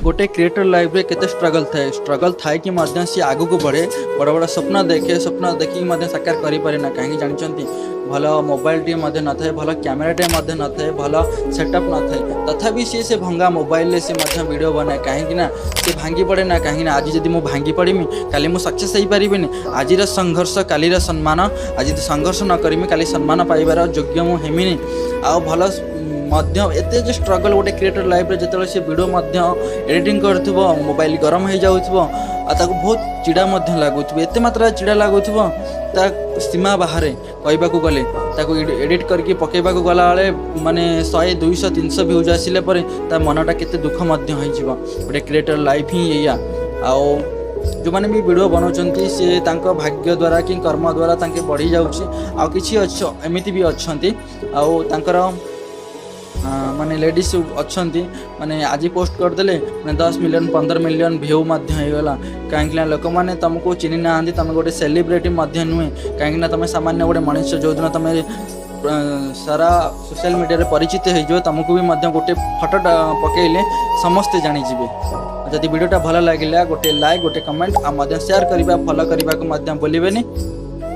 ଗୋଟେ କ୍ରିଏଟର୍ ଲାଇଫ୍ରେ କେତେ ଷ୍ଟ୍ରଗଲ୍ ଥାଏ। ଷ୍ଟ୍ରଗଲ୍ ଥାଇକି ମଧ୍ୟ ସିଏ ଆଗକୁ ବଢ଼େ, ବଡ଼ ବଡ଼ ସ୍ୱପ୍ନ ଦେଖେ, ସ୍ୱପ୍ନ ଦେଖିକି ମଧ୍ୟ ସାକାର କରିପାରେ ନା। କାହିଁକି ଜାଣିଛନ୍ତି? ଭଲ ମୋବାଇଲଟିଏ ମଧ୍ୟ ନଥାଏ, ଭଲ କ୍ୟାମେରାଟିଏ ମଧ୍ୟ ନଥାଏ, ଭଲ ସେଟଅପ୍ ନଥାଏ। ତଥାପି ସିଏ ସେ ଭଙ୍ଗା ମୋବାଇଲରେ ସେ ମଧ୍ୟ ଭିଡ଼ିଓ ବନାଏ। କାହିଁକି ନା ସେ ଭାଙ୍ଗି ପଡ଼େ ନା। କାହିଁକି ନା ଆଜି ଯଦି ମୁଁ ଭାଙ୍ଗି ପଡ଼ିମି, କାଲି ମୁଁ ସକ୍ସେସ୍ ହେଇପାରିବିନି। ଆଜିର ସଂଘର୍ଷ କାଲିର ସମ୍ମାନ। ଆଜି ଯଦି ସଂଘର୍ଷ ନ କରିମି, କାଲି ସମ୍ମାନ ପାଇବାର ଯୋଗ୍ୟ ମୁଁ ହେମିନି। ଆଉ ଭଲ ମଧ୍ୟ ଏତେ ଯେ ଷ୍ଟ୍ରଗଲ୍ ଗୋଟେ କ୍ରିଏଟର୍ ଲାଇଫ୍ରେ, ଯେତେବେଳେ ସେ ଭିଡ଼ିଓ ମଧ୍ୟ ଏଡ଼ିଟିଂ କରୁଥିବ, ମୋବାଇଲ ଗରମ ହେଇଯାଉଥିବ ଆଉ ତାକୁ ବହୁତ ଚିଡ଼ା ମଧ୍ୟ ଲାଗୁଥିବ। ଏତେ ମାତ୍ରାରେ ଚିଡ଼ା ଲାଗୁଥିବ, ତା ସୀମା ବାହାରେ। କହିବାକୁ ଗଲେ ତାକୁ ଏଡ଼ିଟ୍ କରିକି ପକାଇବାକୁ ଗଲାବେଳେ ମାନେ 100, 200, 300 ଭ୍ୟୁଜ୍ ଆସିଲା ପରେ ତା ମନଟା କେତେ ଦୁଃଖ ମଧ୍ୟ ହେଇଯିବ। ଗୋଟେ କ୍ରିଏଟର୍ ଲାଇଫ୍ ହିଁ ଏଇଆ। ଆଉ ଯେଉଁମାନେ ବି ଭିଡ଼ିଓ ବନାଉଛନ୍ତି, ସେ ତାଙ୍କ ଭାଗ୍ୟ ଦ୍ୱାରା କି କର୍ମ ଦ୍ୱାରା ତାଙ୍କେ ବଢ଼ିଯାଉଛି। ଆଉ କିଛି ଅଛ ଏମିତି ବି ଅଛନ୍ତି, ଆଉ ତାଙ୍କର ମାନେ ଲେଡ଼ିସ୍ ଅଛନ୍ତି, ମାନେ ଆଜି ପୋଷ୍ଟ କରିଦେଲେ ମାନେ 10 ମିଲିୟନ୍, 15 ମିଲିୟନ୍ ଭ୍ୟୁ ମଧ୍ୟ ହେଇଗଲା। କାହିଁକିନା ଲୋକମାନେ ତୁମକୁ ଚିହ୍ନି ନାହାନ୍ତି, ତୁମେ ଗୋଟେ ସେଲିବ୍ରିଟି ମଧ୍ୟ ନୁହେଁ, କାହିଁକିନା ତୁମେ ସାମାନ୍ୟ ଗୋଟେ ମଣିଷ। ଯେଉଁଦିନ ତୁମେ ସାରା ସୋସିଆଲ ମିଡ଼ିଆରେ ପରିଚିତ ହେଇଯିବ, ତୁମକୁ ବି ମଧ୍ୟ ଗୋଟେ ଫଟୋଟା ପକେଇଲେ ସମସ୍ତେ ଜାଣିଯିବେ। ଯଦି ଭିଡ଼ିଓଟା ଭଲ ଲାଗିଲା, ଗୋଟେ ଲାଇକ୍, ଗୋଟେ କମେଣ୍ଟ ଆଉ ମଧ୍ୟ ସେୟାର କରିବା, ଫଲୋ କରିବାକୁ ମଧ୍ୟ ଭୁଲିବେନି।